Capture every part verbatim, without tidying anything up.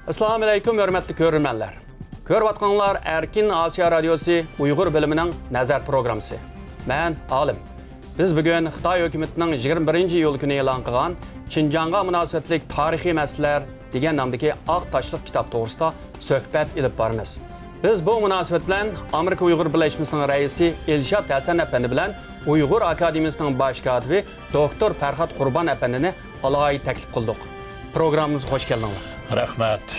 ئەسسالامۇئەلەيكۇم، ھۆرمەتلىك كۆرۈرمەنلەر. كۆرۈۋاتقانلار ئەركىن ئاسىيا رادىيوسى ئۇيغۇر بۆلۈمىنىڭ نەزەر پروگراممىسى. مەن ئالىم. بىز بۈگۈن خىتاي ھۆكۈمىتىنىڭ يىگىرمە بىرىنچى ئىيۇل كۈنى ئېلان قىلغان شىنجاڭغا مۇناسىۋەتلىك تارىخىي مەسىلىلەر دېگەن نامدىكى ئاق تاشلىق كىتاب توغرىسىدا سۆھبەت ئېلىپ بارىمىز. بىز بۇ مۇناسىۋەت بىلەن ئامېرىكا ئۇيغۇر بىرلەشمىسىنىڭ رەئىسى ئىلشات ھەسەن ئەپەندى بىلەن ئۇيغۇر ئاكادېمىيىسىنىڭ باش كاتىپى دوكتور پەرھات قۇربان ئەپەندىنى ئالاھىدە تەكلىپ قىلدۇق. پروگراممىمىزغا خوش كەلدىڭلار. رەھمەت.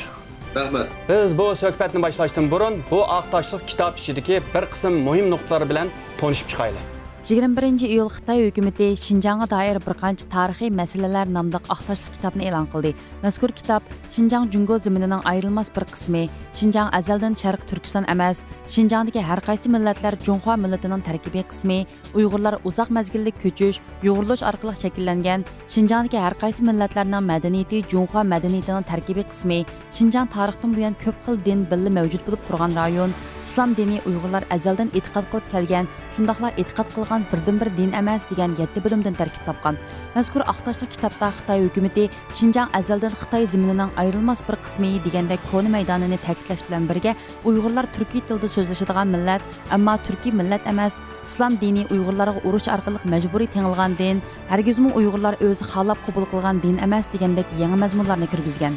رەھمەت. بىز بۇ سۆھبەتنى باشلاشتىن بۇرۇن، بۇ ئاق تاشلىق كىتاب ئىچىدىكى بىر قىسىم مۇھىم نۇقتىلار بىلەن تونۇشۇپ چىقايلى. يىگىرمە بىرىنچى ئىيۇل خىتاي ھۆكۈمىتى شىنجاڭغا دائىر بىر قانچە تارىخىي مەسىلىلەر ناملىق ئاق تاشلىق كىتابنى ئېلان قىلدى. مەزكۇر كىتاب شىنجاڭ جۇڭگو زېمىنىنىڭ ئايرىلماس بىر قىسمى، شىنجاڭ ئەزەلدىن شەرقىي تۈركىستان ئەمەس، شىنجاڭدىكى ھەر قايسى مىللەتلەر جۇڭخۇا مىللىتىنىڭ تەركىبىي قىسمى، ئۇيغۇرلار ئۇزاق مەزگىللىك كۆچۈش، يۇغۇرۇلۇش ئارقىلىق شەكىللەنگەن، شىنجاڭدىكى ھەر قايسى مىللەتلەرنىڭ مەدەنىيىتى جۇڭخۇا مەدەنىيىتىنىڭ تەركىبىي قىسمى، شىنجاڭ تارىختىن بۇيان كۆپ خىل دىن بىللە مەۋجۇت بولۇپ تۇرغان رايون، ئىسلام دىنى ئۇيغۇرلار ئەزەلدىن ئېتىقاد قىلىپ كەلگەن، شۇنداقلا ئېتىقاد قىلغان بىردىنبىر دىن ئەمەس دېگەن يەتتە بۆلۈمدىن تەركىب تاپقان. مەزكۇر ئاق تاشلىق كىتابتا خىتاي ھۆكۈمىتى شىنجاڭ ئەزەلدىن خىتاي زېمىنىنىڭ ئايرىلماس بىر قىسمى دېگەندەك كونا مەيدانىنى تەكىتلەش بىلەن بىرگە، ئۇيغۇرلار تۈركىي تىلدا سۆزلىشىدىغان مىللەت، ئەمما تۈركىي مىللەت ئەمەس، ئىسلام دىنى ئۇيغۇرلارغا ئۇرۇش ئارقىلىق مەجبۇرىي تېڭىلغان دىن، ھەرگىزمۇ ئۇيغۇرلار ئۆزى خالاپ قوبۇل قىلغان دىن ئەمەس دېگەندەك يېڭى مەزمۇنلارنى كىرگۈزگەن.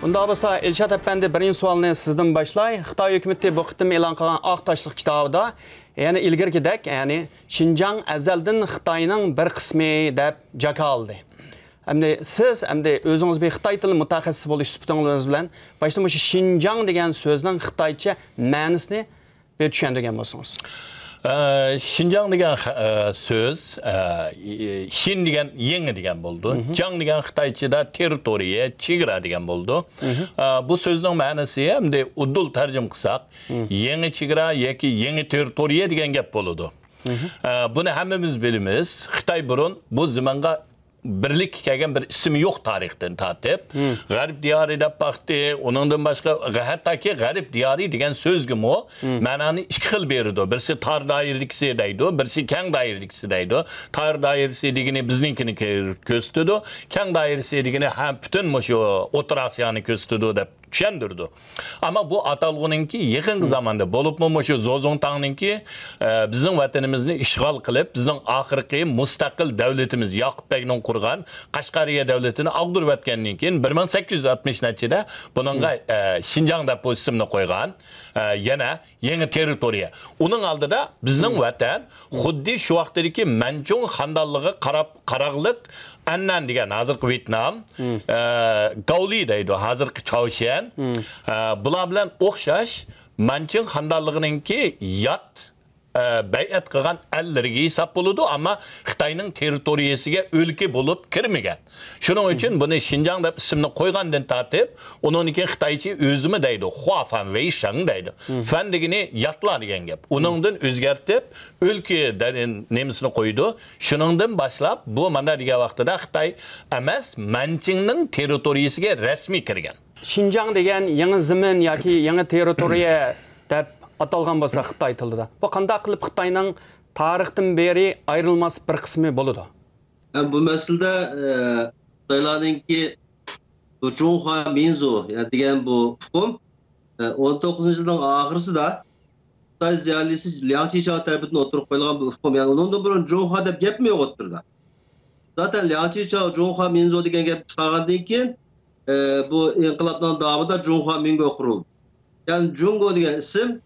ئۇنداق بولسا، ئىلشات ئەپەندى، بىرىنچى سوئالنى سىزدىن باشلاي. خىتاي ھۆكۈمىتى بۇ قېتىم ئېلان قىلغان ئاق تاشلىق كىتابىدا يەنە ئىلگىرىكىدەك، يەنى شىنجاڭ ئەزەلدىن خىتاينىڭ بىر قىسمى دەپ جاكارلىدى. ئەمدى سىز، ئەمدى ئۆزىڭىز بىر خىتاي تىلى مۇتەخەسسىسى بولۇش سۈپىتىڭىز بىلەن، باشتا مۇشۇ شىنجاڭ دېگەن سۆزنىڭ خىتايچە مەنىسىنى بىر چۈشەندۈرگەن بولسىڭىز. ئە، شىنجاڭ دېگەن خە-، ئە، سۆز، ئە، شىن دېگەن يېڭى دېگەن بولىدۇ. جاڭ دېگەن خىتايچىدا تېررىتورىيە، چېگرا دېگەن بولىدۇ. ئە، بۇ سۆزنىڭ مەنىسى ئەمدى ئۇدۇل تەرجىمە قىلساق، يېڭى چېگرا ياكى يېڭى تېررىتورىيە دېگەن گەپ بولىدۇ. ئە، بۇنى ھەممىمىز بىلىمىز. خىتاي بۇرۇن بۇ زېمىنغا بىرلىككە كەلگەن بىر ئىسمى يوق تارىختىن تارتىپ. غەرب دىيارى دەپ باقتى. ئۇنىڭدىن باشقا، ھەتتاكى غەرب دىيارى دېگەن سۆزگىمۇ مەنانى ئىككى خىل بېرىدۇ. بىرسى تار دائىرىدىكىسى دەيدۇ، بىرسى كەڭ دائىرىدىكىسى دەيدۇ. تار دائىرىسى دېگىنى بىزنىڭكىنى كۆ-، كۆرسىتىدۇ. كەڭ دائىرىسى دېگىنى ھە، پۈتۈن مۇشۇ ئوتتۇرا ئاسىيانى كۆرسىتىدۇ دەپ چۈشەندۈرىدۇ. ئەمما بۇ ئاتالغۇنىڭكى يېقىنقى زاماندا، بولۇپمۇ مۇشۇ زوزۇڭتاڭنىڭكى، ئە، بىزنىڭ ۋەتىنىمىزنى ئىشغال قىلىپ، بىزنىڭ ئاخىرقى مۇستەقىل دۆلىتىمىز، ياقۇپ بەگنىڭ قۇرغان قەشقەرىيە دۆلىتىنى ئاغدۇرۇۋەتكەندىن كېيىن، بىر مىڭ سەككىز يۈز ئاتمىش نەچچىدە بۇنىڭغا، ئە، شىنجاڭ دەپ بۇ ئىسىمنى قويغان. ئە، يەنە يېڭى تېررىتورىيە. ئۇنىڭ ئالدىدا بىزنىڭ ۋەتەن خۇددى شۇ ۋاقتىدىكى مەنچۇڭ خاندانلىقىغا قاراپ، قاراقلىق ئەنئەن دېگەن ھازىرقى ۋيېتنام، ئە، گاۋلى دەيدۇ، ھازىرقى چاۋشيەن. ئە، بۇلار بىلەن ئوخشاش مەنچىڭ خاندانلىقىنىڭكى يات، ئە، بەيئەت قىلغان ئەللىرىگە ھېساب بولىدۇ، ئەمما خىتاينىڭ تېررىتورىيەسىگە ئۆلكە بولۇپ كىرمىگەن. شۇنىڭ ئۈچۈن بۇنى شىنجاڭ دەپ ئىسىمنى قويغاندىن تارتىپ، ئۇنىڭدىن كېيىن خىتايچە ئۆزىمۇ دەيدۇ، خۇا فەن ۋېي شېڭ دەيدۇ. فەن دېگىنى ياتلا دېگەن گەپ. ئۇنىڭدىن ئۆزگەرتىپ، ئۆلكە دە-، نېمىسىنى قويىدۇ. شۇنىڭدىن باشلاپ، بۇ مانا دېگەن ۋاقتىدا خىتاي ئەمەس، مەنچىڭنىڭ تېررىتورىيەسىگە رەسمىي كىرگەن. شىنجاڭ دېگەن يېڭى زېمىن ياكى يېڭى تېررىتورىيە دەپ ئاتالغان بولسا خىتاي تىلىدا، بۇ قانداق قىلىپ خىتاينىڭ تارىختىن بېرى ئايرىلماس بىر قىسمى بولىدۇ؟ ھەم بۇ مەسىلىدە، ئە، خىتايلارنىڭكى بۇ جۇڭخۇا مىنزۇ، يا، دېگەن بۇ ئۇقۇم، ئە، ئون توققۇزىنچى يىلنىڭ ئاخىرىسىدا خىتاي زىيالىيسى لياڭ چىچاۋ تەرىپىدىن ئوتتۇرىغا قويۇلغان بىر ئۇقۇم. يەنى ئۇنىڭدىن بۇرۇن جۇڭخۇا دەپ گەپمۇ يوق ئوتتۇرىدا. زاتەن لياڭ چىچاۋ جۇڭخۇا مىنزۇ دېگەن گەپ چىقارغاندىن كېيىن، ئە، بۇ ئىنقىلابنىڭ داۋامىدا جۇڭخۇا مىنگو قۇرۇلدى. يەنى جۇڭگو دېگەن ئىسىم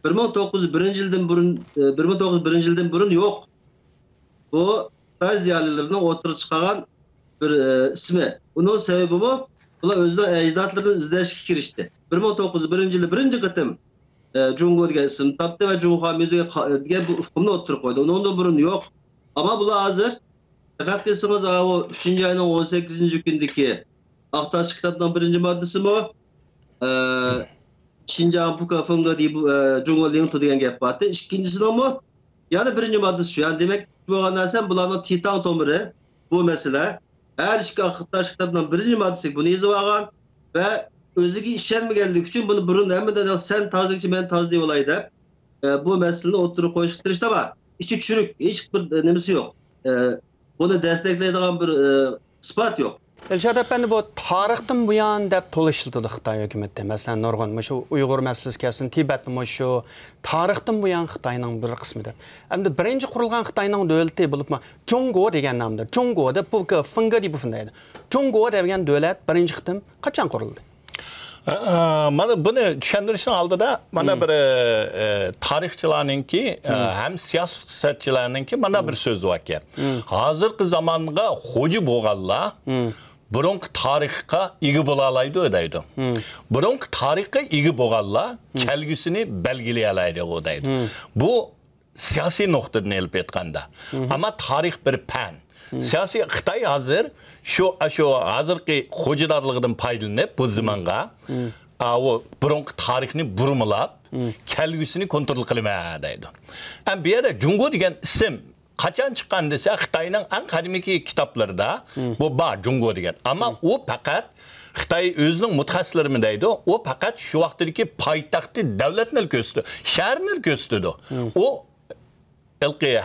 بىر مىڭ توققۇز يۈز بىرىنچى يىلدىن بۇرۇن، ئە، بىر مىڭ توققۇز يۈز بىرىنچى يىلدىن بۇرۇن يوق. بۇ خىتاي زىيالىيلىرىنىڭ ئوتتۇرىغا چىقارغان بىر، ئە، ئىسمى. ئۇنىڭ سەۋەبىمۇ، بۇلار ئۆزىنىڭ ئەجدادلىرىنى ئىزدەشكە كىرىشتى. بىر مىڭ توققۇز يۈز بىرىنچى يىلى بىرىنچى قېتىم، ئە، جۇڭگو دېگەن ئىسىمنى تاپتى ۋە جۇڭخۇا مىنزۇ دېگەن بۇ ئۇقۇمنى ئوتتۇرىغا قويدى. ئۇنىڭدىن بۇرۇن يوق. ئەمما بۇلار ھازىر، دىققەت قىلسىڭىز، ئاۋۇ ئۈچىنچى ئاينىڭ ئون سەككىزىنچى كۈنىدىكى ئاق تاشلىق كىتابنىڭ بىرىنچى ماددىسىمۇ، ئە، شىنجاڭ پۇكا فېڭگې دېيىپ، ئە، جۇڭگو لىڭتۇ دېگەن گەپ بارتى. ئىككىنچىسىنىڭمۇ يەنە بىرىنچى ماددىسى شۇ. يەنى دېمەك بولغان نەرسە بۇلارنىڭ تىتاڭ تومۇرى، بۇ مەسىلە. ھەر ئىككى ئاق تاشلىق كىتابنىڭ بىرىنچى ماددىسى بۇنى يېزىۋالغان ۋە ئۆزىگە ئىشەنمىگەنلىكى ئۈچۈن بۇنى بۇرۇن ھەممىدىن سەن تازىلىغۇچە مەن تازىلىۋالاي دەپ، ئە، بۇ مەسىلىنى ئوتتۇرىغا قويۇشقا تىرىشتى، ئەمما ئىچى چۈرۈك، ھېچ بىر نېمىسى يوق. ئە، بۇنى دەستەكلەيدىغان بىر، ئە، ئىسپات يوق. ئىلشات ئەپەندى، بۇ تارىختىن بۇيان دەپ تولا ئىشلىتىدۇ خىتاي ھۆكۈمىتى. مەسىلەن، نۇرغۇن مۇشۇ ئۇيغۇر مەسىلىسى كەلسۇن، تىبەتمۇ شۇ، تارىختىن بۇيان خىتاينىڭ بىر قىسمى دەپ. ئەمدى بىرىنچى قۇرۇلغان خىتاينىڭ دۆلىتى بولۇپمۇ جۇڭگو دېگەن نامدا، جۇڭگو دەپ بۇ فېڭگې دېيىپ شۇنداق ئىدى. جۇڭگو دېگەن دۆلەت بىرىنچى قېتىم قاچان قۇرۇلدى؟ ئە، ئە، مانا بۇنى چۈشەندۈرۈشنىڭ ئالدىدا مانا بىر، ئە، ئە، تارىخچىلارنىڭكى، ئە، ھەم سىياسەتچىلەرنىڭكى مانا بىر سۆزى باركەن. ھازىرقى زامانغا خوجا بولغانلار بۇرۇنقى تارىخقا ئىگە بولالايدۇ دەيدۇ. بۇرۇنقى تارىخقا ئىگە بولغانلار كەلگۈسىنى بەلگىلىيەلەيدۇ دەيدۇ. بۇ سىياسىي نۇقتىدىن ئېلىپ ئېيتقاندا. ئەمما تارىخ بىر پەن. سىياسىي خىتاي ھازىر شۇ، شۇ ھازىرقى خوجىدارلىقىدىن پايدىلىنىپ بۇ زېمىنغا، ئاۋۇ بۇرۇنقى تارىخنى بۇرمىلاپ، كەلگۈسىنى كونترول قىلىمەن دەيدۇ. ئەمما بۇ يەردە جۇڭگو دېگەن ئىسىم قاچان چىققان دېسە، خىتاينىڭ ئەڭ قەدىمكى كىتابلىرىدا بۇ بار، جۇڭگو دېگەن. ئەمما ئۇ پەقەت خىتاي ئۆزىنىڭ مۇتەخەسسىسلىرىمۇ دەيدۇ، ئۇ پەقەت شۇ ۋاقىتتىكى پايتەختى دۆلەتنى كۆرسىتىدۇ، شەھەرنى كۆرسىتىدۇ. ئۇ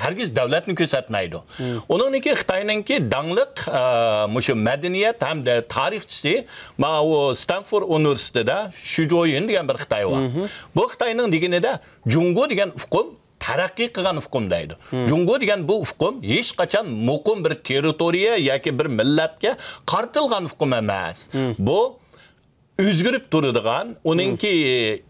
ھەرگىز دۆلەتنى كۆرسەتمەيدۇ. ئۇنىڭدىن كېيىن خىتاينىڭكى داڭلىق، ئە، مۇشۇ مەدەنىيەت ھەمدە تارىخچىسى، ماۋۇ ستانفورد ئۇنىۋېرسىتېتىدا شۈ جويۈن دېگەن بىر خىتاي بار. بۇ خىتاينىڭ دېگىنىدە جۇڭگو دېگەن ئۇقۇم تەرەققىي قىلغان ئۇقۇم دەيدۇ. جۇڭگو دېگەن بۇ ئۇقۇم ھېچقاچان مۇقىم بىر تېررىتورىيە ياكى بىر مىللەتكە قارىتىلغان ئۇقۇم ئەمەس. بۇ ئۆزگىرىپ تۇرىدىغان، ئۇنىڭكى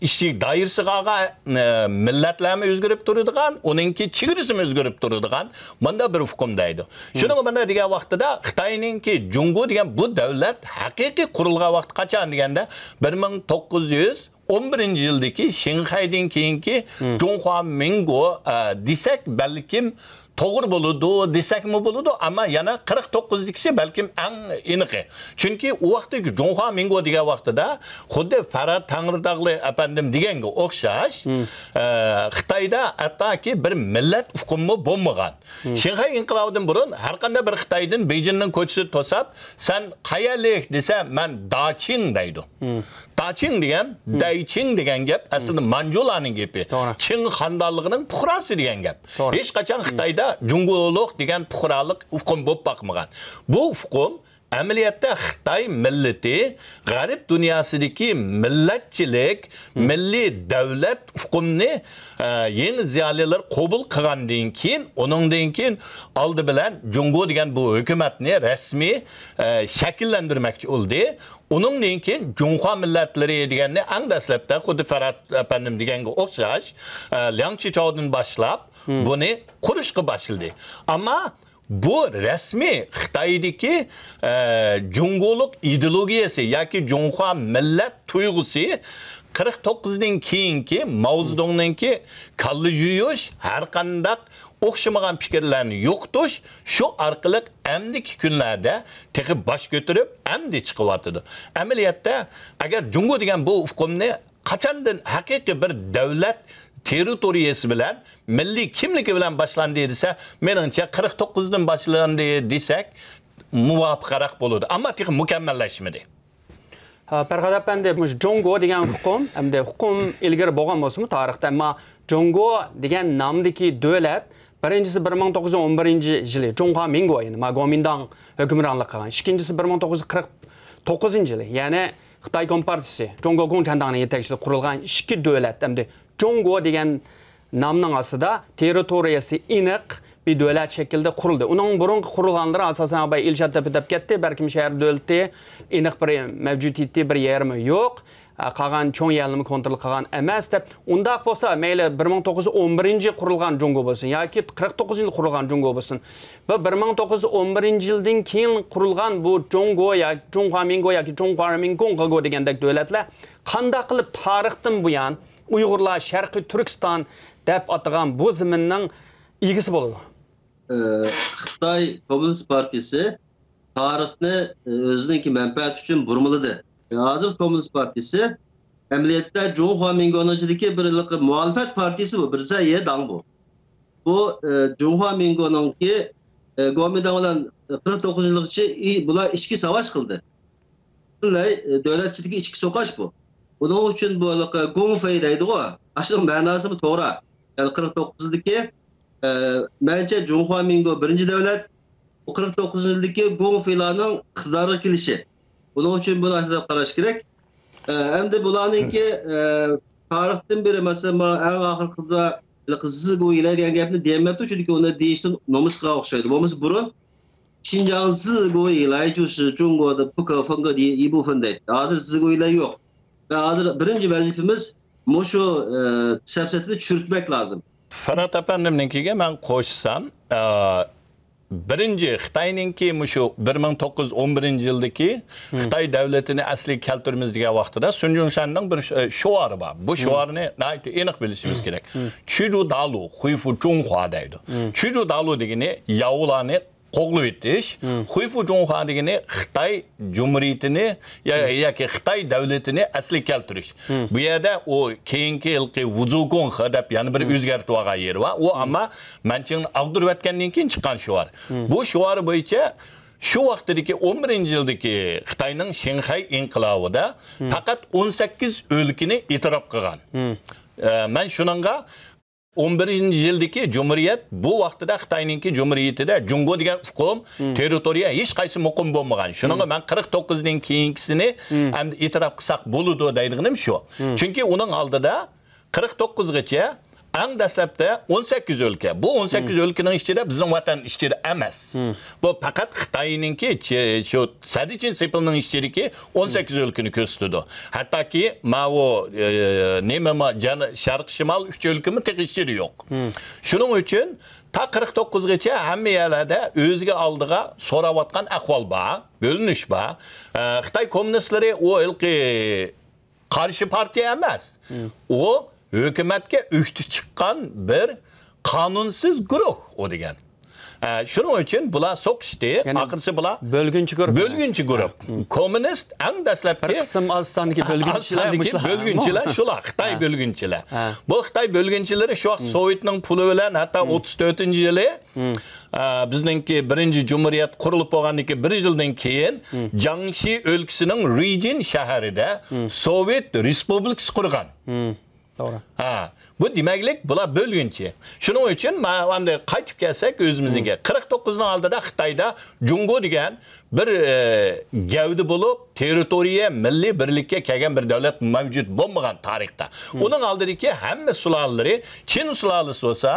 ئىچى دائىرىسىغا، ئە، مىللەتلەرمۇ ئۆزگىرىپ تۇرىدىغان، ئۇنىڭكى چېگرىسىمۇ ئۆزگىرىپ تۇرىدىغان مۇنداق بىر ئۇقۇم دەيدۇ. شۇنىڭغا مۇنداق دېگەن ۋاقتىدا خىتاينىڭكى جۇڭگو دېگەن بۇ دۆلەت ھەقىقىي قۇرۇلغان ۋاقتى قاچان دېگەندە، بىر مىڭ توققۇز يۈز ئون بىرىنچى يىلدىكى شىنخەيدىن كېيىنكى جۇڭخۇا مىڭگو، ئە، دېسەك بەلكىم توغرا بولىدۇ دېسەكمۇ بولىدۇ، ئەمما يەنە قىرىق توققۇزدىكىسى بەلكىم ئەڭ ئېنىقى. چۈنكى ئۇ ۋاقىتتىكى جۇڭخۇا مىڭگو دېگەن ۋاقتىدا خۇددى فەرھاد تەڭرىتاغلى ئەپەندىم دېگەنگە ئوخشاش، ئە، خىتايدا ھەتتاكى بىر مىللەت ئۇقۇمىمۇ بولمىغان. شىنخەي ئىنقىلابىدىن بۇرۇن ھەر قانداق بىر خىتايدىن بېيجىڭنىڭ كوچىسىدا توساپ، سەن قەيەرلىك دېسە، مەن داچىڭ دەيدۇ. داچىڭ دېگەن، دەيچىڭ دېگەن گەپ ئەسلىدە مانجۇلارنىڭ گېپى. توغرا. چىڭ خانلارلىقىنىڭ پۇقراسى دېگەن گەپ. توغرا. ھېچقاچان خىتايدا جۇڭگولۇق دېگەن پۇقرالىق ئۇقۇم بولۇپ باقمىغان. بۇ ئۇقۇم ئەمەلىيەتتە خىتاي مىللىتى غەرب دۇنياسىدىكى مىللەتچىلىك، مىللىي دۆلەت ئۇقۇمنى، ئە، يېڭى زىيالىيلار قوبۇل قىلغاندىن كېيىن، ئۇنىڭدىن كېيىن ئالدى بىلەن جۇڭگو دېگەن بۇ ھۆكۈمەتنى رەسمىي، ئە، شەكىللەندۈرمەكچى بولدى. ئۇنىڭدىن كېيىن جۇڭخۇا مىللەتلىرى دېگەننى ئەڭ دەسلەپتە خۇددى فەرھاد ئەپەندىم دېگەنگە ئوخشاش، ئە، لياڭ چىچاۋدىن باشلاپ بۇنى قۇرۇشقا باشلىدى. ئەمما بۇ رەسمىي خىتايدىكى، ئە، جۇڭگولۇق ئىدېئولوگىيەسى ياكى جۇڭخۇا مىللەت تۇيغۇسى قىرىق توققۇزدىن كېيىنكى ماۋزېدۇڭنىڭكى كاللا يۇيۇش، ھەر قانداق ئوخشىمىغان پىكىرلەرنى يوقىتىش، شۇ ئارقىلىق ئەمدىكى كۈنلەردە تېخى باش كۆتۈرۈپ، ئەمدى چىقىۋاتىدۇ. ئەمەلىيەتتە، ئەگەر جۇڭگو دېگەن بۇ ئۇقۇمنى قاچاندىن ھەقىقىي بىر دۆلەت تېررىتورىيەسى بىلەن، مىللىي كىملىكى بىلەن باشلاندى دېسە، مېنىڭچە، قىرىق توققۇزدىن باشلاندى دېسەك، مۇۋاپىقراق بولىدۇ. ئەمما تېخى مۇكەممەللەشمىدى. ھە، پەرھات ئەپەندى، مۇشۇ جۇڭگو دېگەن ئۇقۇم، ئەمدى ئۇقۇم ئىلگىرى بولغان بولسىمۇ تارىختا، ئەمما جۇڭگو دېگەن نامدىكى دۆلەت بىرىنچىسى بىر مىڭ توققۇز يۈز ئون بىرىنچى يىلى جۇڭخۇا مىڭگو، يەنى ما گومىنداڭ ھۆكۈمرانلىق قىلغان. ئىككىنچىسى بىر مىڭ توققۇز يۈز قىرىق توققۇزىنچى يىلى، يەنى خىتاي كومپارتىيىسى، جۇڭگو گوڭچەنداڭنىڭ يېتەكچىلىكىدە قۇرۇلغان ئىككى دۆلەت، ئەمدى جۇڭگو دېگەن نامنىڭ ئاستىدا تېررىتورىيەسى ئېنىق بىر دۆلەت شەكلىدە قۇرۇلدى. ئۇنىڭ بۇرۇنقى قۇرۇلغانلىرى ئاساسەن بايا ئىلشات دەپ ئۆتۈپ كەتتى، بەلكىم شەھەر دۆلىتى ئېنىق بىر مەۋجۇدىيىتى، بىر يېرىمۇ يوق. ئە، قالغان چوڭ يەرلىرىمۇ كونترول قىلغان ئەمەس دەپ. ئۇنداق بولسا، مەيلى، بىر مىڭ توققۇز يۈز ئون بىرىنچى يىل قۇرۇلغان جۇڭگو بولسۇن ياكى قىرىق توققۇزىنچى يىل قۇرۇلغان جۇڭگو بولسۇن، بۇ بىر مىڭ توققۇز يۈز ئون بىرىنچى يىلدىن كېيىن قۇرۇلغان بۇ جۇڭگو يا جۇڭخۇا مىڭگو ياكى جۇڭخۇا مىڭگوڭ غېگو دېگەندەك دۆلەتلەر قانداق قىلىپ تارىختىن بۇيان ئۇيغۇرلار شەرقىي تۈركىستان دەپ ئاتىغان بۇ زېمىننىڭ ئىگىسى بولىدۇ؟ ئە، خىتاي كوممۇنىست پارتىيىسى تارىخنى، ئە، ئۆزىنىڭكى مەنپەئەتى ئۈچۈن بۇرمىلىدى. ھازىر كوممۇنىست پارتىيىسى ئەمەلىيەتتە جۇڭخۇا مىڭگونىڭ ئىچىدىكى بىر مۇھالىپەت پارتىيىسى بۇ، بىر زەيە داڭ بۇ. بۇ، ئە، جۇڭخۇا مىڭگونىڭكى، ئە، گومىنداڭ بىلەن قىرىق توققۇزىنچى يىلغىچە ئى-، بۇلار ئىچكى ساۋاش قىلدى. پۈتۈنلەي، ئە، دۆلەت ئىچىدىكى ئىچكى سوقۇش بۇ. بۇنىڭ ئۈچۈن بۇ ھېلىقى گۇڭفېي دەيدىغۇ، ئاشۇنىڭ مەناسىمۇ توغرا. يەنى قىرىق توققۇزدىكى، ئە، مەنچە جۇڭخۇا مىڭگو بىرىنچى دۆلەت، قىرىق توققۇزىنچى يىلدىكى گۇڭ فېيلانىڭ ئىقتىدارغا كېلىشى. بۇنىڭ ئۈچۈن بۇنى ئاشۇنداق قاراش كېرەك. ئە، ئەمدى بۇلارنىڭكى، ئە، تارىختىن بېرى، مەسىلەن، ما-، ئەڭ ئاخىرقىدا ھېلىقى زى گۇ يىلەي دېگەن گەپنى دېيەلمەپتۇ، چۈنكى ئۇنى دېيىشتىن نومۇس قىلغان ئوخشايدۇ. بولمىسا بۇرۇن شىنجاڭ زى گۇ يىلەي جۇشى جۇڭگودا پۇكې فېڭگې دېيى ئىبۇ فېن دەيتتى. ھازىر زى گۇ يىلەي يوق. ۋە ھازىر بىرىنچى ۋەزىپىمىز مۇشۇ، ئە، سەپسەتىنى چۈشۈرتمەك لازىم. فەرھات ئەپەندىمنىڭكىگە مەن قوشسام، ئە، بىرىنچى خىتاينىڭكى مۇشۇ بىر مىڭ توققۇز يۈز ئون بىرىنچى يىلدىكى خىتاي دۆلىتىنى ئەسلىگە كەلتۈرىمىز دېگەن ۋاقتىدا سۇن جۇڭشەننىڭ بىر ش-، شوئارى بار. بۇ شوئارنى ناھايىتى ئېنىق بىلىشىمىز كېرەك. چۈجۇ دالۇ، خۇيفۇ جۇڭخۇا دەيدۇ. چۈجۇ دالۇ دېگىنى ياۋلارنى قوغلىۋېتىش، خۇيفۇ جۇڭخۇا دېگىنى خىتاي جۇمھۇرىيىتىنى يا-، ياكى خىتاي دۆلىتىنى ئەسلىگە كەلتۈرۈش. بۇ يەردە ئۇ كېيىنكى ھېلىقى ۋۇزۇگۇڭخې دەپ يەنە بىر ئۆزگەرتىۋالغان يېرى بار. ئۇ ئەمما مەنچىڭنى ئاغدۇرۇۋەتكەندىن كېيىن چىققان شوئار. بۇ شوئار بويىچە شۇ ۋاقتىدىكى ئون بىرىنچى يىلدىكى خىتاينىڭ شىنخەي ئىنقىلابىدا پەقەت ئون سەككىز ئۆلكىنى ئېتىراپ قىلغان. ئە، مەن شۇنىڭغا ئون بىرىنچى يىلدىكى جۇمھۇرىيەت، بۇ ۋاقتىدا خىتاينىڭكى جۇمھۇرىيىتىدە جۇڭگو دېگەن ئۇقۇم، تېررىتورىيە ھېچقايسى مۇقىم بولمىغان. شۇنىڭغا مەن قىرىق توققۇزدىن كېيىنكىسىنى ئەمدى ئېتىراپ قىلساق بولىدۇ دەيدىغىنىم شۇ. چۈنكى ئۇنىڭ ئالدىدا قىرىق توققۇزغىچە ئەڭ دەسلەپتە ئون سەككىز ئۆلكە. بۇ ئون سەككىز ئۆلكىنىڭ ئىچىدە بىزنىڭ ۋەتەن ئىچىدە ئەمەس. بۇ پەقەت خىتاينىڭكى چ-، شۇ سەددىچىن سېپىلنىڭ ئىچىدىكى ئون سەككىز ئۆلكىنى كۆرسىتىدۇ. ھەتتاكى ماۋۇ، ئە، نېمە، ما-، جەن-، شەرقىي شىمال ئۈچ ئۆلكىمۇ تېخى ئىچىدە يوق. شۇنىڭ ئۈچۈن تا قىرىق توققۇزغىچە ھەممە يەرلەردە ئۆزىگە ئالدىغا سوراۋاتقان ئەھۋال بار، بۆلۈنۈش بار. ئە، خىتاي كوممۇنىستلىرى ئۇ ھېلىقى قارشى پارتىيە ئەمەس. ئۇ ھۆكۈمەتكە ئۆكتە چىققان بىر قانۇنسىز گۇرۇھ ئۇ دېگەن. ئە، شۇنىڭ ئۈچۈن بۇلار سوقۇشتى. يەنى ئاخىرسى بۇلار بۆلگۈنچى گۇرۇپ. بۆلگۈنچى گۇرۇپ. كوممۇنىست ئەڭ دەسلەپكى بىر قىسىم ئاز ساندىكى بۆلگۈنچىلەر، ئاز ساندىكى مۇشۇلار. بۆلگۈنچىلەر شۇلار، خىتاي بۆلگۈنچىلەر. بۇ خىتاي بۆلگۈنچىلىرى شۇ ۋاقىت سوۋېتنىڭ پۇلى بىلەن ھەتتا ئوتتۇز تۆتىنچى يىلى، ئە، بىزنىڭكى بىرىنچى جۇمھۇرىيەت قۇرۇلۇپ بولغاندىن كېيىن بىر يىلدىن كېيىن جياڭشى ئۆلكىسىنىڭ رىجىن شەھىرىدە سوۋېت رېسپۇبلىكىسى قۇرغان. توغرا. ھە، بۇ دېمەكلىك، بۇلار بۆلگۈنچى. شۇنىڭ ئۈچۈن، ما-، ئەمدى قايتىپ كەلسەك ئۆزىمىزنىڭكى، قىرىق توققۇزنىڭ ئالدىدا خىتايدا جۇڭگو دېگەن بىر، ئە، گەۋدە بولۇپ، تېررىتورىيە، مىللىي بىرلىككە كەلگەن بىر دۆلەت مەۋجۇت بولمىغان تارىختا. ئۇنىڭ ئالدىدىكى ھەممە سۇلالىلىرى، چىن سۇلالىسى بولسا،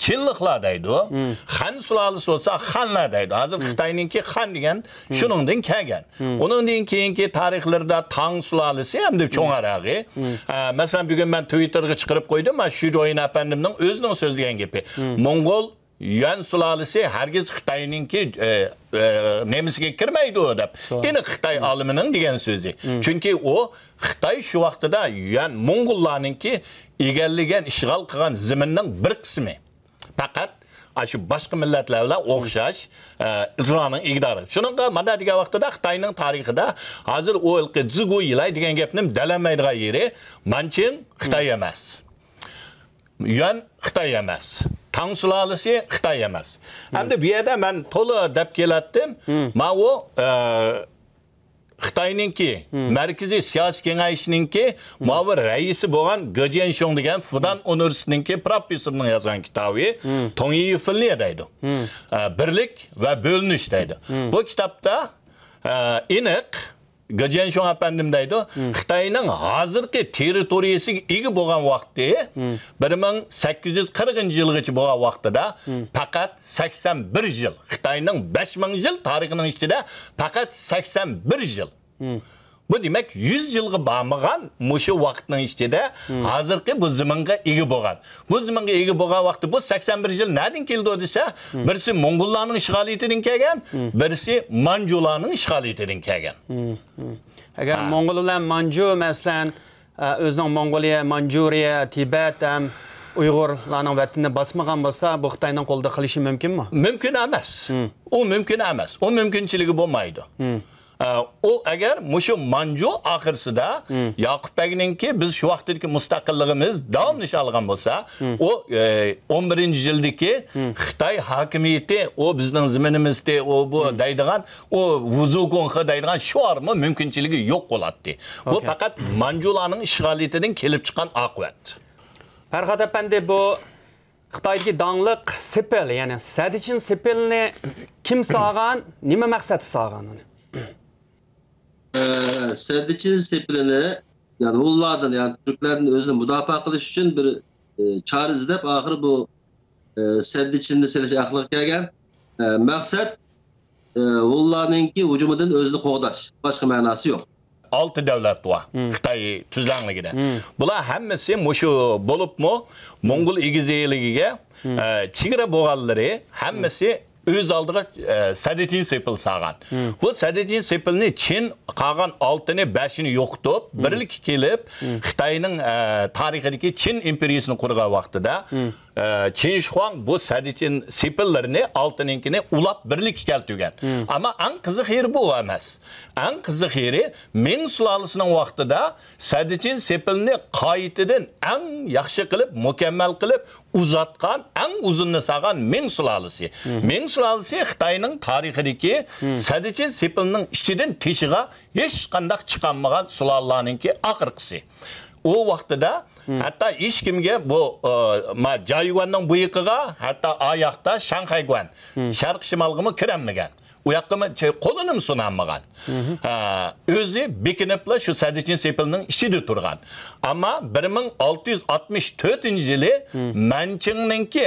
چىنلىقلار دەيدۇ. خەن سۇلالىسى بولسا، خەنلەر دەيدۇ. ھازىر خىتاينىڭكى خەن دېگەن شۇنىڭدىن كەلگەن. ئۇنىڭدىن كېيىنكى تارىخلىرىدا تاڭ سۇلالىسى ھەمدە چوڭ ئەرەغى. ئە، مەسىلەن، بۈگۈن مەن تۋىتتېرغا چىقىرىپ قويدۇم، مانا شۈ جويىن ئەپەندىمنىڭ ئۆزىنىڭ سۆزلىگەن گېپى. موڭغۇل يۈەن سۇلالىسى ھەرگىز خىتاينىڭكى، ئە، ئە، نېمىسىگە كىرمەيدۇ دەپ. ئېنىق خىتاي ئالىمىنىڭ دېگەن سۆزى. چۈنكى ئۇ خىتاي شۇ ۋاقتىدا يۈەن موڭغۇللارنىڭكى ئىگىلىگەن، ئىشغال قىلغان زېمىننىڭ بىر قىسمى. پەقەت ئاشۇ باشقا مىللەتلەر بىلەن ئوخشاش، ئە، ئۇلارنىڭ ئىگىدارى. شۇنىڭغا مانا دېگەن ۋاقتىدا خىتاينىڭ تارىخىدا ھازىر ئۇ ھېلىقى زىگۇ يىلاي دېگەن گەپنى دەلەلمەيدىغان يېرى، مانچىڭ خىتاي ئەمەس. يۈەن خىتاي ئەمەس. تاڭ سۇلالىسى خىتاي ئەمەس. ئەمدى بۇ يەردە مەن تولا دەپ كېلەتتىم. ماۋۇ، ئە، خىتاينىڭكى مەركىزىي سىياسىي كېڭەشنىڭكى مۇئاۋىن رەئىسى بولغان گې جيەنشۇڭ دېگەن فۇدان ئۇنىۋېرسىتېتىنىڭكى پروفېسسورىنىڭ يازغان كىتابى توڭيى فېنليې دەيدۇ. ئە، بىرلىك ۋە بۆلۈنۈش دەيدۇ. بۇ كىتابتا، ئە، ئېنىق گې جيەنشۇڭ ئەپەندىم دەيدۇ، خىتاينىڭ ھازىرقى تېررىتورىيىسىگە ئىگە بولغان ۋاقتى بىر مىڭ سەككىز يۈز قىرىقىنچى يىلغىچە بولغان ۋاقتىدا پەقەت سەكسەن بىر يىل، خىتاينىڭ بەش مىڭ يىل تارىخىنىڭ ئىچىدە پەقەت سەكسەن بىر يىل. بۇ دېمەك، يۈز يىلغا بارمىغان مۇشۇ ۋاقىتنىڭ ئىچىدە ھازىرقى بۇ زېمىنغا ئىگە بولغان. بۇ زېمىنغا ئىگە بولغان ۋاقىتتا بۇ سەكسەن بىر يىل نەدىن كېلىدۇ دېسە، بىرسى موڭغۇللارنىڭ ئىشغالىيىتىدىن كەلگەن، بىرسى مانجۇلارنىڭ ئىشغالىيىتىدىن كەلگەن. ئەگەر موڭغۇللار مانجۇ، مەسىلەن، ئە، ئۆزىنىڭ موڭغۇلىيە، مانجۇرىيە، تىبەت ھەم ئۇيغۇرلارنىڭ ۋەتىنىنى باسمىغان بولسا، بۇ خىتاينىڭ قولىدا قېلىشى مۇمكىنمۇ؟ مۇمكىن ئەمەس. ئۇ مۇمكىن ئەمەس. ئۇ مۇمكىنچىلىكى بولمايدۇ. ئە، ئۇ ئەگەر مۇشۇ مانجۇ ئاخىرسىدا ياقۇپ بەگنىڭكى بىز شۇ ۋاقىتتىكى مۇستەقىللىقىمىز داۋاملىشالىغان بولسا، ئۇ، ئە، ئون بىرىنچى يىلدىكى خىتاي ھاكىمىيىتى، ئۇ بىزنىڭ زېمىنىمىزدى، ئۇ بۇ دەيدىغان، ئۇ ۋۇزۇگۇڭخې دەيدىغان شوئارمۇ مۇمكىنچىلىكى يوق بولاتتى. بۇ پەقەت مانجۇلارنىڭ ئىشغالىيىتىدىن كېلىپ چىققان ئاقىۋەت. پەرھات ئەپەندى، بۇ خىتايدىكى داڭلىق سېپىل، يەنى سەددىچىن سېپىلنى كىم سالغان، نېمە مەقسەتتە سالغان ئۇنى؟ ئە، سەددىچىن سېپىلىنى، يەنى ھۇنلاردىن، يەنى تۈركلەردىن ئۆزىنى مۇداپىئە قىلىش ئۈچۈن بىر ئە، چارە ئىزدەپ، ئاخىرى بۇ ئە، سەددىچىننى سېلىش ئەقلىگە كەلگەن. ئە، مەقسەت ئە، ھۇنلارنىڭكى ھۇجۇمىدىن ئۆزىنى قوغداش، باشقا مەناسى يوق. ئالتە دۆلەت بار خىتاي تۈزلەڭلىكىدە. بۇلار ھەممىسى مۇشۇ بولۇپمۇ موڭغۇل ئېگىز ئىگىلىكىگە ئە، چېگرا بولغانلىرى ھەممىسى ئۆز ئالدىغا ئە، سەددىچىن سېپىل سالغان. بۇ سەددىچىن سېپىلنى چىن قالغان ئالتىنى بەشىنى يوقىتىپ، بىرلىككە كېلىپ، خىتاينىڭ ئە، تارىخىدىكى چىن ئىمپېرىيىسىنى قۇرغان ۋاقتىدا، ئە، چىن شىخۇاڭ بۇ سەددىچىن سېپىللىرىنى ئالتىنىڭكىنى ئۇلاپ بىرلىككە كەلتۈرگەن. ئەمما ئەڭ قىزىق يېرى بۇ ئەمەس. ئەڭ قىزىق يېرى مىڭ سۇلالىسىنىڭ ۋاقتىدا سەددىچىن سېپىلنى قايتىدىن ئەڭ ياخشى قىلىپ، مۇكەممەل قىلىپ ئۇزاتقان، ئەڭ ئۇزۇننى سالغان مىڭ سۇلالىسى. مىڭ سۇلالىسى خىتاينىڭ تارىخىدىكى سەددىچىن سېپىلنىڭ ئىچىدىن تېشىغا ھېچقانداق چىقالمىغان سۇلالىلارنىڭكى ئاخىرقىسى. ئۇ ۋاقتىدا ھەتتا ھېچكىمگە بۇ ئە، ما جايگۇەننىڭ بۇيىقىغا، ھەتتا ئاياقتا شاڭخەيگۇەن، شەرقىي شىمالغىمۇ كىرەلمىگەن. ئۇ ياققىمۇ چە- قولىنىمۇ سۇنالمىغان. ھە، ئۆزى بېكىنىپلا شۇ سەددىچىن سېپىلنىڭ ئىچىدە تۇرغان. ئەمما بىر مىڭ ئالتە يۈز ئاتمىش تۆتىنچى يىلى مەنچىڭنىڭكى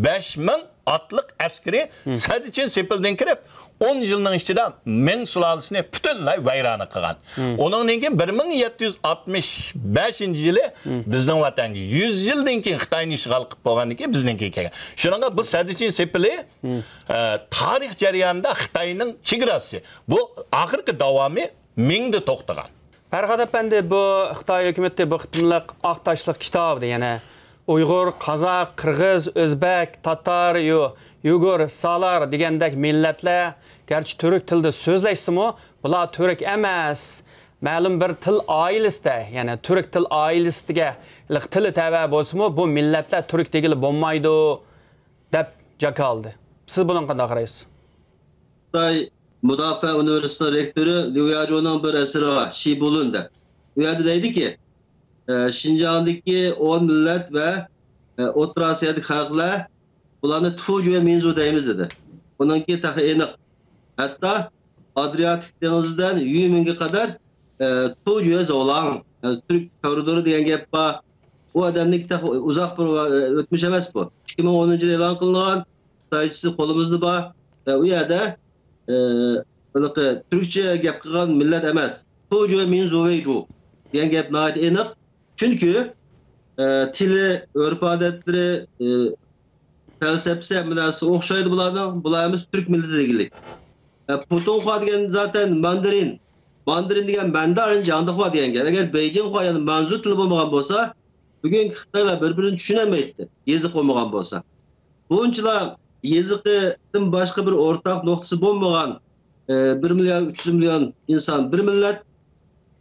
بەش مىڭ ئاتلىق ئەسكىرى سەددىچىن سېپىلدىن كىرىپ، ئون يىلنىڭ ئىچىدە مىڭ سۇلالىسىنى پۈتۈنلەي ۋەيرانە قىلغان. ئۇنىڭدىن كېيىن بىر مىڭ يەتتە يۈز ئاتمىش بەشىنچى يىلى بىزنىڭ ۋەتەنگە، يۈز يىلدىن كېيىن خىتاينى ئىشغال قىلىپ بولغاندىن كېيىن بىزنىڭكىگە كەلگەن. شۇنىڭغا بۇ سەددىچىن سېپىلى ئە، تارىخ جەريانىدا خىتاينىڭ چېگراسى، بۇ ئاخىرقى داۋامى مىڭدا توختىغان. پەرھات ئەپەندى، بۇ خىتاي ھۆكۈمىتى بۇ قېتىملىق ئاق تاشلىق كىتابىدا يەنە ئۇيغۇر، قازاق، قىرغىز، ئۆزبەك، تاتار، يۇ، يۇگۇر، سالار دېگەندەك مىللەتلەر گەرچە تۈرك تىلىدا سۆزلەشسىمۇ، بۇلار تۈرك ئەمەس، مەلۇم بىر تىل ئائىلىسىدە، يەنى تۈرك تىل ئائىلىسىدىگە تىلى تەۋە بولسىمۇ، بۇ مىللەتلەر تۈرك دېگىلى بولمايدۇ، دەپ جاكارلىدى. سىز بۇنىڭغا قانداق قارايسىز؟ خىتاي مۇداپىئە ئۇنىۋېرسىتېتىنىڭ رېكتورى ليۇ ياجۇنىڭ بىر ئەسىرى بار، شى بۇلۇن دەپ. ئۇ يەردە دەيدىكى، ئە، شىنجاڭدىكى ئون مىللەت ۋە ئە، ئوتتۇرا ئاسىيادىكى خەلقلەر بۇلارنى تۇجۈە مىنزۇ دەيمىز دېدى. بۇنىڭكى تېخى ئېنىق. ھەتتا ئادرىياتىك دېڭىزىدىن يۈمىنگە قەدەر ئە، تۇجۈە زولاڭ، يەنى تۈرك كورىدورى دېگەن گەپ بار. ئۇ ئادەمنىڭكى تېخى ئۇزاق بىر ۋە-، ئۆتمۈش ئەمەس بۇ. ئىككى مىڭ ئونىنچى يىلى ئېلان قىلىنغان، خىتايچىسى قولىمىزدا بار. ۋە ئۇ يەردە ئە، ھېلىقى تۈركچە گەپ قىلغان مىللەت ئەمەس. تۇجۈە مىنزۇ ۋېيجۇ دېگەن گەپ ناھايىتى ئېنىق. چۈنكى ئە، تىلى، ئۆرپ-ئادەتلىرى، ئە، پەلسەپىسى، ھەممە نەرسىسى ئوخشايدۇ بۇلارنىڭ. بۇلار ھەممىسى تۈرك مىللىتى دېگىنلىك. ئە، پۇتۇڭخۇا دېگەن زاتەن ماندىرىن. ماندىرىن دېگەن مەندارىن جياڭدىخۇا دېگەن گەپ. ئەگەر بېيجىڭخۇا، يەنى مانزۇ تىلى بولمىغان بولسا، بۈگۈنكى خىتايلار بىر-بىرىنى چۈشىنەلمەيتتى، يېزىق بولمىغان بولسا. بۇنچىلا يېزىقىدىن باشقا بىر ئورتاق نۇقتىسى بولمىغان، ئە، بىر مىليارد ئۈچ يۈز مىليون ئىنسان بىر مىللەت.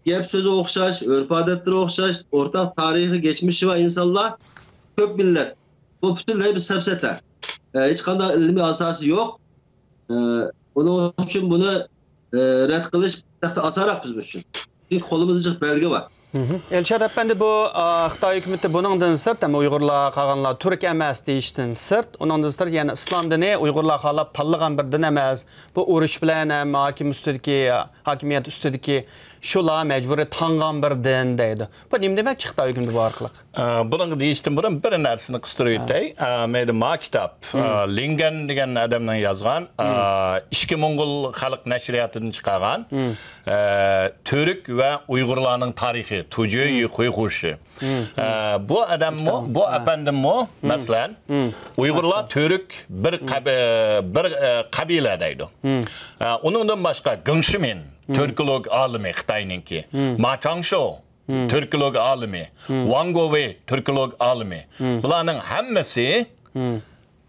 گەپ سۆزى ئوخشاش، ئۆرپ-ئادەتلىرى ئوخشاش، ئورتاق تارىخىي گەچمىشى بار ئىنسانلار كۆپ مىللەت. بۇ پۈتۈنلەي بىر سەپسەتە. ئە، ھېچقانداق ئىلمىي ئاساسى يوق. ئە، ئۇنىڭ ئۈچۈن بۇنى، ئە، رەت قىلىش تەختە ئاسانراق بىز ئۈچۈن. چۈنكى قولىمىزدا جىق بەلگە بار. ئىلشات ئەپەندى، بۇ، ئا، خىتاي ھۆكۈمىتى بۇنىڭدىن سىرت، ھەم ئۇيغۇرلار قالغانلار تۈرك ئەمەس دېيىشتىن سىرت، ئۇنىڭدىن سىرت يەنە ئىسلام دىنى ئۇيغۇرلار خالاپ تاللىغان بىر دىن ئەمەس، بۇ ئۇرۇش بىلەن ھەم ھاكىم ئۈستىدىكى، ھاكىمىيەت ئۈستىدىكى شۇلار مەجبۇرىي تاڭغان بىر دىن دەيدۇ. بۇ نېمە دېمەكچى خىتاي ھۆكۈمىتى بۇ ئارقىلىق؟ ئە، بۇنىڭغا دېيىشتىن بۇرۇن بىر نەرسىنى قىستۇرۇپ ئۆتەي. ئە، مەيلى، ما كىتاب، ئە، لىڭگەن دېگەن ئادەمنىڭ يازغان، ئە، ئىچكى موڭغۇل خەلق نەشرىياتىدىن چىقارغان، ئە، تۈرك ۋە ئۇيغۇرلارنىڭ تارىخى، تۇجۈ يى خۇيخۇشى. ئە، بۇ ئادەممۇ، بۇ ئەپەندىممۇ، مەسىلەن، ئۇيغۇرلار تۈرك بىر قەبى-، بىر، ئە، قەبىلە دەيدۇ. ئە، ئۇنىڭدىن باشقا گېڭ شىمىن، تۈركولوگ ئالىمى خىتاينىڭكى، ما چاڭشو، تۈركولوگ ئالىمى، ۋاڭ گوۋېي، تۈركولوگ ئالىمى. بۇلارنىڭ ھەممىسى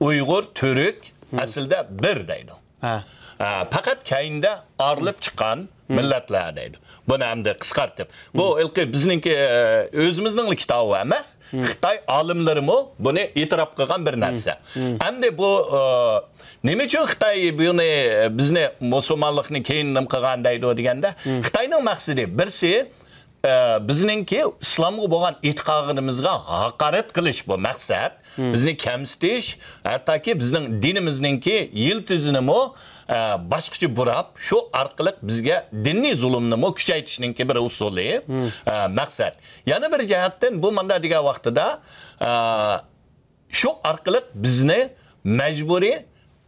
ئۇيغۇر، تۈرك ئەسلىدە بىر دەيدۇ. ئە، پەقەت كەينىدە ئايرىلىپ چىققان مىللەتلەر دەيدۇ. بۇنى ئەمدى قىسقارتىپ. بۇ ھېلىقى بىزنىڭكى، ئە، ئۆزىمىزنىڭلا كىتابى ئەمەس. خىتاي ئالىملىرىمۇ بۇنى ئېتىراپ قىلغان بىر نەرسە. ئەمدى بۇ، ئە، نېمە ئۈچۈن خىتاي بۇنى، بىزنى مۇسۇلمانلىقنى كەينىدىن قىلغان دەيدۇ دېگەندە، خىتاينىڭ مەقسىتى بىرسى، ئە، بىزنىڭكى ئىسلامغا بولغان ئېتىقادىمىزغا ھاقارەت قىلىش بۇ مەقسەت. بىزنى كەمسىتىش، ھەتتاكى بىزنىڭ دىنىمىزنىڭكى يىلتىزىنىمۇ، ئە، باشقىچە بۇراپ، شۇ ئارقىلىق بىزگە دىنىي زۇلۇمنىمۇ كۈچەيتىشنىڭكى بىر ئۇسۇلى، ئە، مەقسەت. يەنە بىر جەھەتتىن بۇ مۇنداق دېگەن ۋاقتىدا، ئە، شۇ ئارقىلىق بىزنى مەجبۇرىي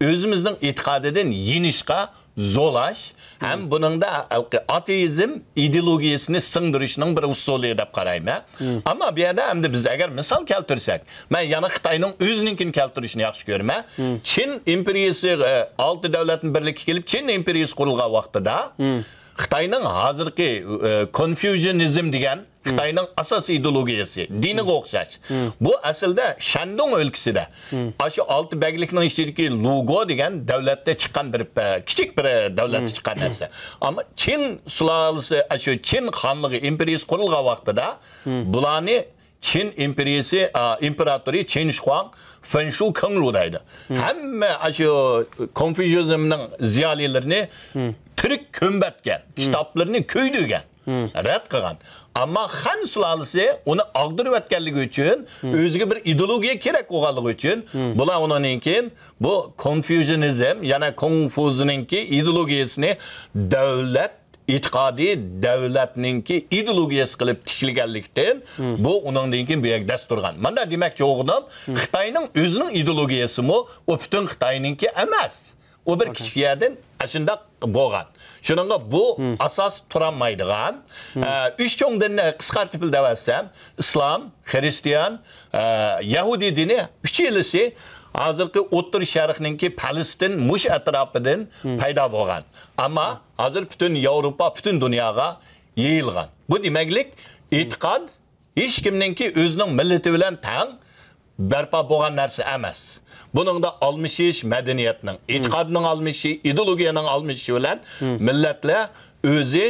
ئۆزىمىزنىڭ ئېتىقادىدىن يېنىشقا زولاش ھەم بۇنىڭدا ئاتېئىزم ئىدېئولوگىيەسىنى سىڭدۈرۈشنىڭ بىر ئۇسۇلى دەپ قارايمەن. ئەمما بۇ يەردە ئەمدى بىز ئەگەر مىسال كەلتۈرسەك، مەن يەنە خىتاينىڭ ئۆزىنىڭكىنى كەلتۈرۈشنى ياخشى كۆرىمەن. چىن ئىمپېرىيىسى، ئە، ئالتە دۆلەتنىڭ بىرلىككە كېلىپ، چىن ئىمپېرىيىسى قۇرۇلغان ۋاقتىدا، خىتاينىڭ ھازىرقى، ئە، كونفيۇژنىزم دېگەن خىتاينىڭ ئاساسىي ئىدېئولوگىيەسى، دىنىغا ئوخشاش. بۇ ئەسلىدە شەندۇڭ ئۆلكىسىدە، ئاشۇ ئالتە بەگلىكنىڭ ئىچىدىكى لۇگو دېگەن دۆلەتتە چىققان بىر، ئە، كىچىك بىر، ئە، دۆلەتتە چىققان نەرسە. ئەمما چىن سۇلالىسى، ئاشۇ چىن خانلىقى ئىمپېرىيىسى قۇرۇلغان ۋاقتىدا بۇلارنى چىن ئىمپېرىيىسى، ئا، ئىمپېراتورى چىن شىخۇاڭ فېنشۇ كېڭرۇ دەيدۇ. ھەممە ئاشۇ كونفيۇژنىزمنىڭ زىيالىيلىرىنى تىرىك كۆمۈۋەتكەن، كىتابلىرىنى كۆيدۈرگەن، رەت قىلغان. ئەمما خەن سۇلالىسى ئۇنى ئاغدۇرۇۋەتكەنلىكى ئۈچۈن، ئۆزىگە بىر ئىدېئولوگىيە كېرەك بولغانلىقى ئۈچۈن، بۇلار ئۇنىڭدىن كېيىن بۇ كونفيۇژنىزم، يەنى كونفۇزنىڭكى ئىدېئولوگىيەسىنى دۆلەت ئېتىقادى، دۆلەتنىڭكى ئىدېئولوگىيەسى قىلىپ تىكلىگەنلىكتىن، بۇ ئۇنىڭدىن كېيىن بۇ يەرگە دەس تۇرغان. مانا دېمەكچى بولغىنىم، خىتاينىڭ ئۆزىنىڭ ئىدېئولوگىيەسىمۇ ئۇ پۈتۈن خىتاينىڭكى ئەمەس. ئۇ بىر كىچىك يەردىن ئاشۇنداق بولغان. شۇنىڭغا بۇ ئاساس تۇرالمايدىغان، ئە، ئۈچ چوڭ دىننى قىسقارتىپ دەۋەتسەم، ئىسلام، خىرىستىيان، ئە، يەھۇدىي دىنى ئۈچىلىسى ھازىرقى ئوتتۇرا شەرقنىڭكى پەلەستىن مۇشۇ ئەتراپىدىن پەيدا بولغان. ئەمما ھازىر پۈتۈن ياۋروپا، پۈتۈن دۇنياغا يېيىلغان. بۇ دېمەكلىك، ئېتىقاد ھېچكىمنىڭكى ئۆزىنىڭ مىللىتى بىلەن تەڭ بەرپا بولغان نەرسە ئەمەس. بۇنىڭدا ئالمىشىش، مەدەنىيەتنىڭ، ئېتىقادنىڭ ئالمىشىشى، ئىدېئولوگىيەنىڭ ئالمىشىشى بىلەن مىللەتلەر ئۆزى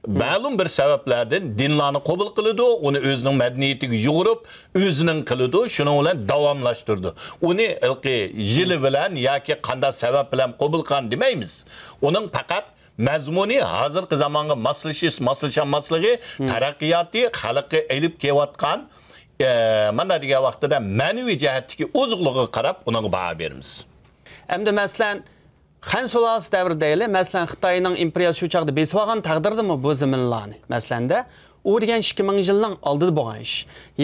مەلۇم بىر سەۋەبلەردىن دىنلارنى قوبۇل قىلىدۇ، ئۇنى ئۆزىنىڭ مەدەنىيىتىگە يۇغۇرۇپ، ئۆزىنىڭ قىلىدۇ، شۇنىڭ بىلەن داۋاملاشتۇرىدۇ. ئۇنى ھېلىقى يىلى بىلەن ياكى قانداق سەۋەب بىلەن قوبۇل قىلغان دېمەيمىز. ئۇنىڭ پەقەت مەزمۇنى ھازىرقى زامانغا ماسلىشىش، ماسلىشالماسلىقى، تەرەققىياتى، خەلققە ئېلىپ كېلىۋاتقان، ئە، مانا دېگەن ۋاقتىدا مەنىۋى جەھەتتىكى ئوزۇقلۇقىغا قاراپ ئۇنىڭغا باھا بېرىمىز. ئەمدى مەسىلەن، خەن سۇلالىسى دەۋرى دەيلى، مەسىلەن، خىتاينىڭ ئىمپېرىيەسى شۇ چاغدا بېسىۋالغان تەقدىردىمۇ بۇ زېمىنلارنى، مەسىلەندە، ئۇ دېگەن ئىككى مىڭ يىلنىڭ ئالدىدا بولغان ئىش.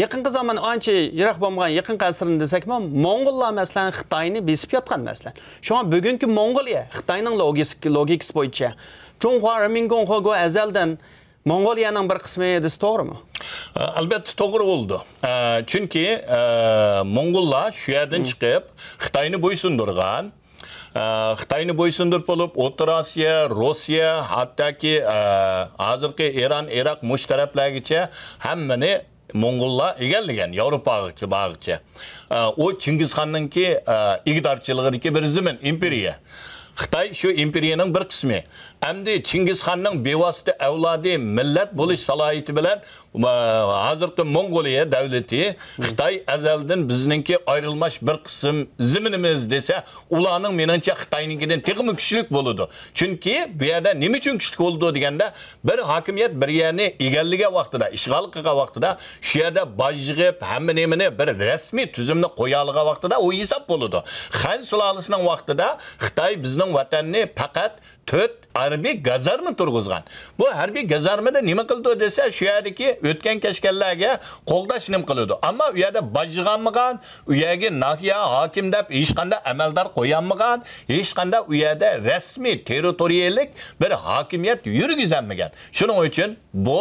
يېقىنقى زامان ئانچە يىراق بولمىغان، يېقىنقى ئەسىرنى دېسەكمۇ، موڭغۇللار، مەسىلەن، خىتاينى بېسىپ ياتقان، مەسىلەن. شۇڭا بۈگۈنكى موڭغۇلىيە خىتاينىڭ لوگىس-، لوگىكىسى بويىچە، جۇڭخۇا رېمىنگۇڭخۇ گو ئەزەلدىن موڭغۇلىيەنىڭ بىر قىسمى دېسە توغرىمۇ؟ ئەلبەتتە توغرا بولىدۇ. ئە، چۈنكى، ئە، موڭغۇللار شۇ يەردىن چىقىپ خىتاينى بويسۇندۇرغان. ئە، خىتاينى بويسۇندۇرۇپ بولۇپ، ئوتتۇرا ئاسىيا، روسىيە، ھەتتاكى، ئە، ھازىرقى ئىران، ئىراق مۇشۇ تەرەپلەرگىچە ھەممىنى موڭغۇللار ئىگىلىگەن، ياۋروپاغىچە بارغىچە. ئە، ئۇ چىڭگىزخاننىڭكى، ئە، ئىگىدارچىلىقىدىكى بىر زېمىن، ئىمپېرىيە. خىتاي شۇ ئىمپېرىيەنىڭ بىر قىسمى. ئەمدى چىڭگىزخاننىڭ بىۋاسىتە ئەۋلادى، مىللەت بولۇش سالاھىيىتى بىلەن، ئە، ھازىرقى موڭغۇلىيە دەۋلىتى، خىتاي ئەزەلدىن بىزنىڭكى ئايرىلماس بىر قىسىم زېمىنىمىز دېسە، ئۇلارنىڭ مېنىڭچە خىتاينىڭكىدىن تېخىمۇ كۈچلۈك بولىدۇ. چۈنكى بۇ يەردە نېمە ئۈچۈن كۈچلۈك بولىدۇ دېگەندە، بىر ھاكىمىيەت بىر يەرنى ئىگىلىگەن ۋاقتىدا، ئىشغال قىلغان ۋاقتىدا، شۇ يەردە باج يىغىپ، ھەممە نېمىنى بىر رەسمىي تۈزۈمنى قويالىغان ۋاقتىدا ئۇ ھېساب بولىدۇ. خەن سۇلالىسىنىڭ ۋاقتىدا خىتاي بىزنىڭ ۋەتەننى پەقەت تۆت ھەربىي گازارما تۇرغۇزغان. بۇ ھەربىي گازارمىدا نېمە قىلىدۇ دېسە، شۇ يەردىكى ئۆتكەن كەچكەنلەرگە قوغداش نېمە قىلىدۇ. ئەمما ئۇ يەردە باج يىغالمىغان، ئۇ يەرگە ناھىيە ھاكىم دەپ ھېچقانداق ئەمەلدار قويالمىغان، ھېچقانداق ئۇ يەردە رەسمىي تېررىتورىيەلىك بىر ھاكىمىيەت يۈرگۈزەلمىگەن. شۇنىڭ ئۈچۈن بۇ،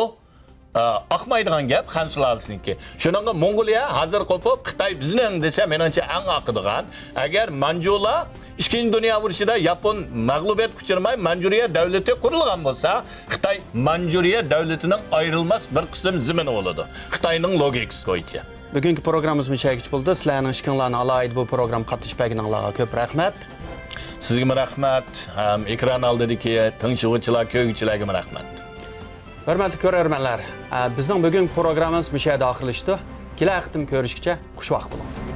ئە، ئاقمايدىغان گەپ خەن سۇلالىسىنىڭكى. شۇنىڭغا موڭغۇلىيە ھازىر قوپۇپ، خىتاي بىزنىڭ دېسە، مېنىڭچە ئەڭ ئاقىدىغان. ئەگەر مانجۇلار ئىككىنچى دۇنيا ئۇرۇشىدا ياپون مەغلۇبىيەتكە ئۇچرىماي، مانجۇرىيە دۆلىتى قۇرۇلغان بولسا، خىتاي مانجۇرىيە دۆلىتىنىڭ ئايرىلماس بىر قىسىم زېمىنى بولىدۇ. خىتاينىڭ لوگىكىسى بويىچە. بۈگۈنكى پروگراممىمىز مۇشۇ يەرگىچە بولدى. سىلەرنىڭ ئىككىڭلارنى ئالاھىدە بۇ پروگراممىغا قاتنىشىپ بەرگىنىڭلارغا كۆپ رەھمەت. سىزگىمۇ رەھمەت، ھەم ئېكران ئالدىدىكى تىڭشىغۇچىلار، كۆرگۈچىلەرگىمۇ رەھمەت. ھۆرمەتلىك كۆرۈرمەنلەر، ئە، بىزنىڭ بۈگۈنكى پروگراممىمىز مۇشۇ يەردە ئاخىرلىشىدۇ. كېلەر قېتىم كۆرۈشكىچە خۇش ۋاقىت بولۇڭ.